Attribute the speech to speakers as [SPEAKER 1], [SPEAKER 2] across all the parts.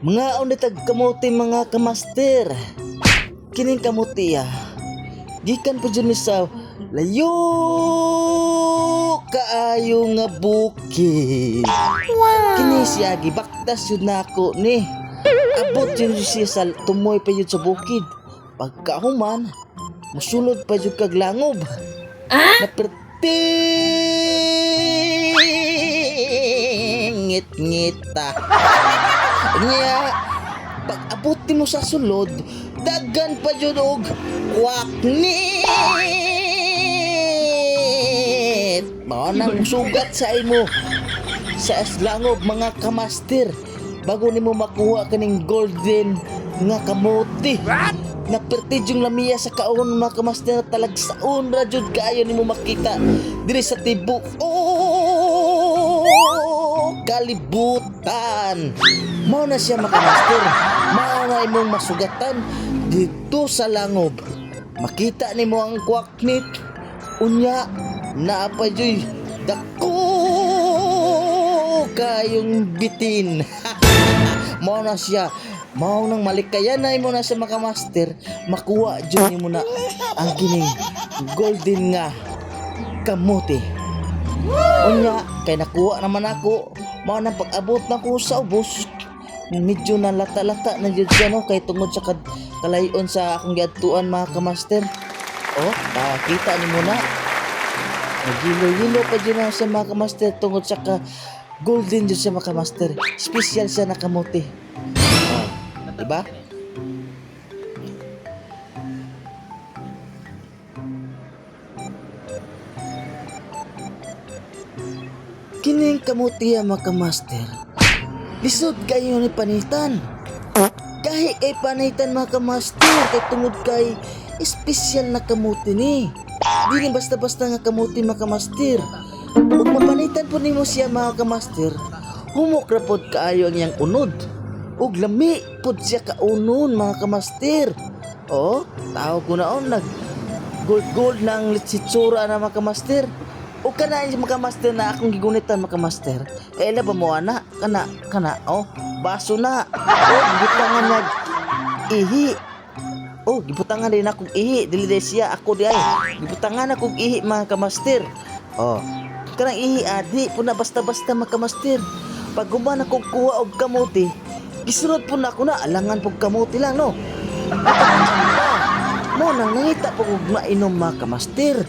[SPEAKER 1] Mga unitag kamote, mga kamaster. Kining kamote ah. Gikan po dyan ni sa layo kaayo nga bukid. Kini siya gibaktas yun na ako ni. Abot yun siya sa tumoy pa yun sa bukid. Pagkahuman, musulod pa yun kag langob. Naperting ngit-ngita. Nya, pag abot mo sa sulod, dagan pa yun og kwaknit. Mao nang sugat sa imo sa langob, mga kamaster, bago nimo makuha kaning golden nga kamote. Napertid yung lamiya sa kaon, mga kamaster, talagsaon ra jud kaayo nimo makita diri sa tibok oh kalibutan. Mao na siya, mga kamaster, mao na imong masugatan dito sa langob. Makita nimo ang kwaknit, unya naa pa juy dako kayong bitin. Mao na siya, mao nang malikayan na imo na sa makamaster, makuha jud nimo na ang kining golden nga kamote. Unya kay nakuha naman ako, mao nang pag-abot nako sa ubos, medyo nalata-lata na jud siya, no, kay tungod sa kalayon sa akong giadtuan, mga kamaster. Oh, kita nimo na nagilo-gilo pa dyan na siya, mga kamaster, tungod sa ka golden jud siya, mga kamaster. Special siya na kamote. Oh, diba? Kining kamote ya, mga kamaster. Lisod kayo ni panitan. Gahi kay panitan, mga kamaster, kay tungod kay espesyal na kamote ni. Di ni basta-basta nga kamote, mga kamaster. Ug mapanitan po nimo siya, mga kamaster, humok ra pod kaayo ang iyang unod. Ug lami pod siya kaunon, mga kamaster. Oh, tao ko na on nag gold gold na ang litsura na, mga kamaster. O kana yung mga kamaster na akong gigunitan, mga kamaster. Kaila ba mo ana? Kana kana oh, baso na. Oh, gibutangan nag ihi. Oh, gibutangan din akong ihi, dili day siya, ako di ay. Gibutangan akong ihi, mga kamaster. Oh, kanang ihi adi po na basta-basta, mga kamaster. Pag guman akong kuha og kamote, gisunod po na ako na alangan pog kamote lang, no. Mo nang nangita po kog mainom, mga kamaster.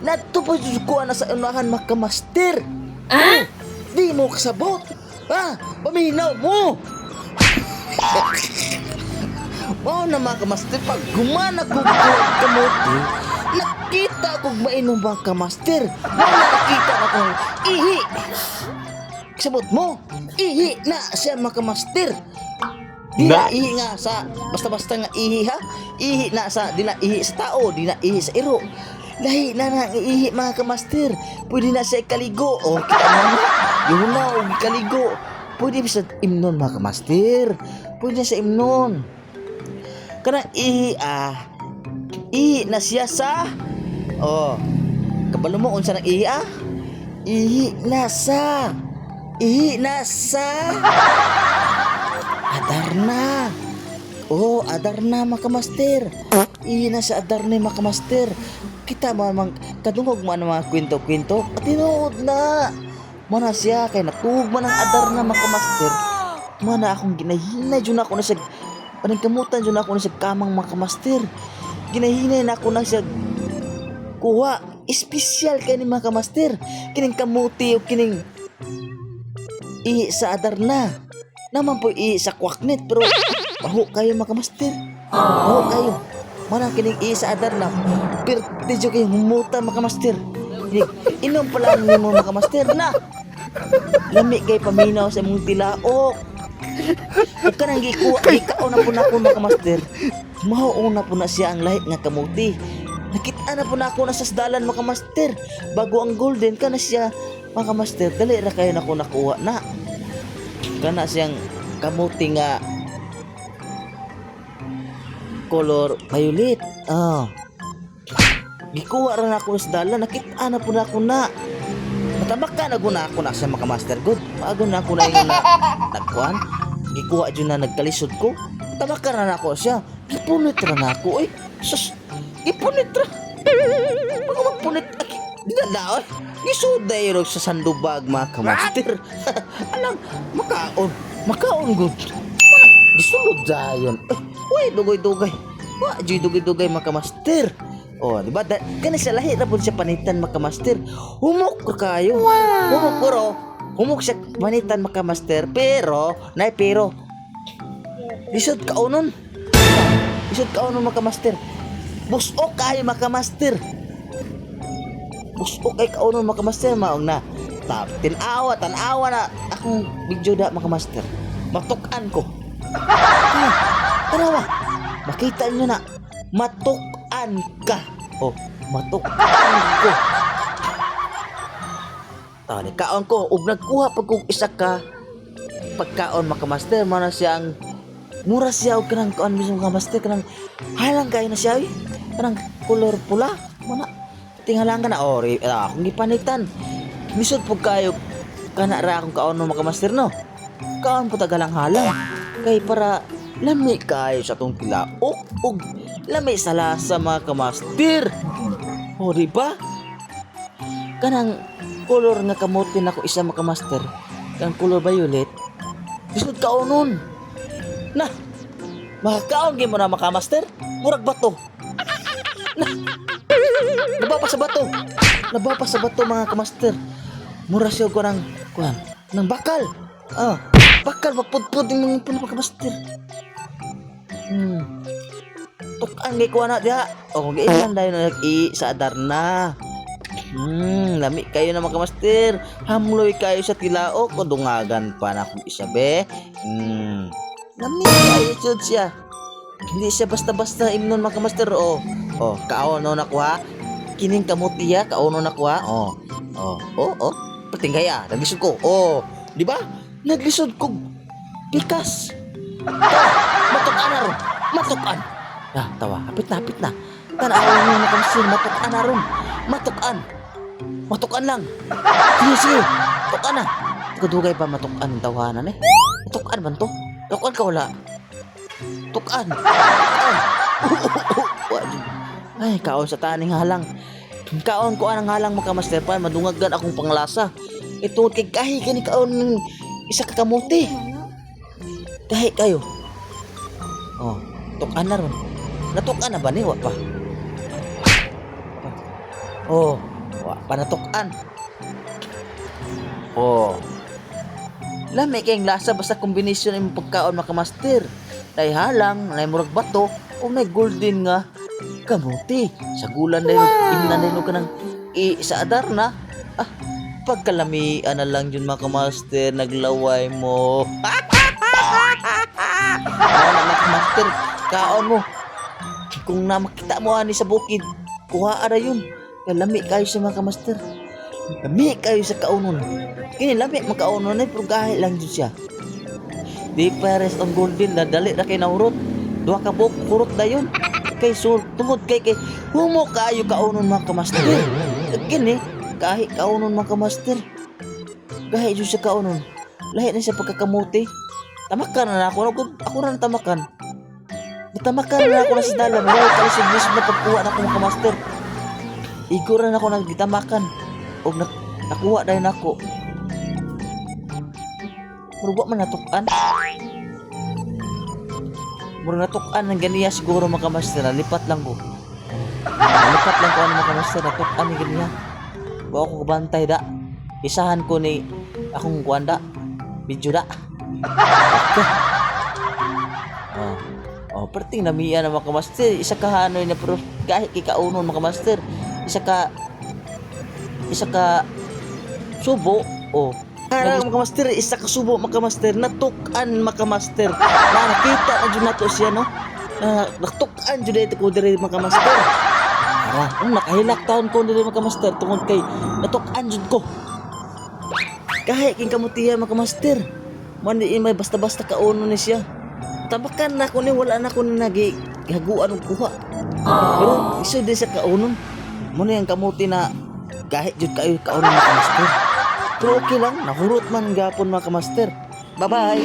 [SPEAKER 1] Nadto po jud ko na sa unahan, mga kamaster. Ah? Di mo kasabot. Ha? Paminaw mo. Mao na, mga kamaster, pag gumana ko og kamote, nakita kog mainom, mga kamaster. Mao na nakita na kong ihi. Kasabot mo, ihi na siya, mga kamaster. Di na ihi nga sa basta-basta nga ihi ha. Ihi na sa di na ihi sa tao, di na ihi sa iro. Lahi na na ang ihi, mga kamaster. Pwede na siya ikaligo. O, kita mo na. Yun na, og ikaligo. Pwede ba sa imnon, mga kamaster? Pwede na sa imnon. Kanang ihi ah. Ihi na siya sa. Oh. Kabalo mo unsa nang ihi ah? Ihi na sa. Ihi na sa. Adarna. Oh, adarna, mga kamaster. Ihi na sa adarna, mga kamaster. Kita mo mang kadungog mo ang mga kwento-kwento. Tinuod na. Mo na siya kay natuog man ang adarna, mga kamaster. Mo na akong ginahinay jud ako na sa paningkamutan jud ako na sa kamang, mga kamaster. Ginahinay na ako na siya kuha. Espesyal kay ni, mga kamaster. Kining kamuti o kining ihi sa adarna. Naman po ihi sa kwaknet, pero baho kayo, mga kamaster. Baho kayo. Mana kining ihi sa adarna. Pirti jud kayo humuta, mga kamaster. Inom pala nimo, mga kamaster, na. Lami kay paminaw sa imong tilaok. Ug kanang gikuha, gikaon na po na ako, mga kamaster. Mao na po na siya ang lahi nga kamuti. Nakita na po na ako na sa sdalan, mga kamaster. Bago ang golden kana siya, mga kamaster, dali ra kayo nako nakuha na. Kana siyang kamuti nga color violet. Ah. Gikuha ra na ako sa dalan, nakita na po na ako na. Matabak ka na guna ako na sa mga master good. Maago na ako na yung na nagkuhan. Gikuha jud na nagkalisod ko. Tamakan na nako siya. Gipunit ra nako oy. Sus, gipunit ra. Pag magpunit, aki, di na oy. Gisuday ro sa sandubag, mga kamaster. Alang, makaon. Makaon gud. Gisulod dayon. Eh, uy, dugay-dugay. Wa, juy dugay-dugay, mga kamaster. Oh, di ba? Kani sa lahi ra pud siya panitan, mga kamaster. Humok ra kayo. Wow. Humok pero humok siya panitan, mga kamaster, pero nay pero lisod kaunon. Lisod kaunon, mga kamaster. Busok kayo, mga kamaster. Busok kay kaunon, mga kamaster, maong na. Tap, tinawa, tanawa na akong video da, mga kamaster. Matuk-an ko. Ah, tanawa. Makita nyo na. Matuk-an ka. Oh, matuk-an ko. Tani kaon ko ug nagkuha pag kog isa ka pagkaon, mga kamaster, mana siyang mura siya og kanang kaon mismo, mga kamaster, kanang halang kayo na siya, oy. Kanang kolor pula mana tinghalang ka na oh, akong gipanitan lisod pug kayo kana ra akong kaon mga kamaster, no, kaon po tagalang halang kay para lami kayo sa atong tilaok ug lami sa lasa, mga kamaster. O di ba kanang kolor nga kamote nako isa, mga kamaster, kanang kolor violet, lisod kaonon na. Makakaon gyud mo na, mga kamaster, murag bato na, nabapa sa bato, nabapa sa bato, mga kamaster. Mura siya ko ng kuan ng bakal, ah, bakal mapudpud yung mga ipon, mga kamaster. Tukan kay kuha na diha o giilan dayon na i sa adarna. Lami kayo na, mga kamaster. Hamloy kayo sa tilaok o dungagan pa na akong isa be. Lami kayo jud siya. Hindi siya basta-basta imnon, mga kamaster. Oh. Oh, kaon no nakuha. Kining kamuti ya, kaon no nakuha. Oh. Oh, oh, oh. Patinggay ah, naglisod ko. Oh, di ba? Naglisod ko. Pikas. Matukan na ron. Matukan. Ah, tawa. Hapit na, hapit na. Tanawa niyo na kamaster, matukan na ron. Matukan. Matukan lang. Sige, sige. Tukan na. Dugay pa matukan ang tawanan eh. Matukan man to? Tukan ka wala? Tukan. Tukan. Ay, kaon sa taning halang. Kaon ko anang halang, mga kamaster pan, madungagan akong panglasa. Ito kay kahi kani kaon ng isa ka kamote. Kahi kayo. Oh, tukan na ron. Natukan na ba ni? Wa pa. Oh, wa pa natukan. Oh. Lami kayong lasa basta kombinasyon imong pagkaon, mga kamaster. Nay halang, nay murag bato, o may golden nga kamote. Sa gulan dahil imnan dahil ka ng i sa adarna. Ah, pagkalamian na lang yun, mga kamaster, naglaway mo. Ano na, mga kamaster, kaon mo. Kung na makita mo ani sa bukid, kuha ra yun. Kalami kayo sa mga kamaster. Lami kayo sa kaunon. Kini lami makaunon eh, pero gahi lang jud siya. Di pares ang golden na dali ra kay nahurot. Duha ka buok hurot dayon. Kay sur tungod kay kay humo kaayo kaunon, mga kamaster. Kini kahi kaunon, mga kamaster. Gahi jud siya kaunon. Lahi na siya pagkakamuti. Tamakan na ako, ako, ako na tamakan. Tamakan na ako na sa dalan. Wala kalisod-lisod na pagkuha na ako, mga kamaster. Igo ra na ako nagitamakan. Og nakuha dahil nako. Murag wa man natukan. Murag natukan ng ganiya siguro, mga kamaster. Lipat lang ko. Lipat lang ko ano, mga kamaster. Natukan ni ganiya. Wa ako kabantay da. Isahan ko ni akong kuan da. Video da. Okay. Oh. Oh, perting namiya na, mga kamaster. Isa ka hanoy na pero kahit kikaunon, mga kamaster. Isa ka subo, oh. Ara, mga kamaster, isa ka subo, mga kamaster, natukan, mga kamaster. Na nakita na jud nato siya, no. Na natukan jud ito ko diri, mga kamaster. Ara, nakahilak taon ko diri, mga kamaster, tungod kay natukan jud ko. Kahit king kamutiya, mga kamaster. Man di may basta-basta kauno ni siya. Tabakan na ko ni, wala na ko ni nagi haguan og kuha. Pero iso din sa kaunon. Mo na yung kamuti na kahit jud kayo kaunon, mga kamaster. Pero okay lang, nahurot man gapon, mga kamaster. Bye-bye.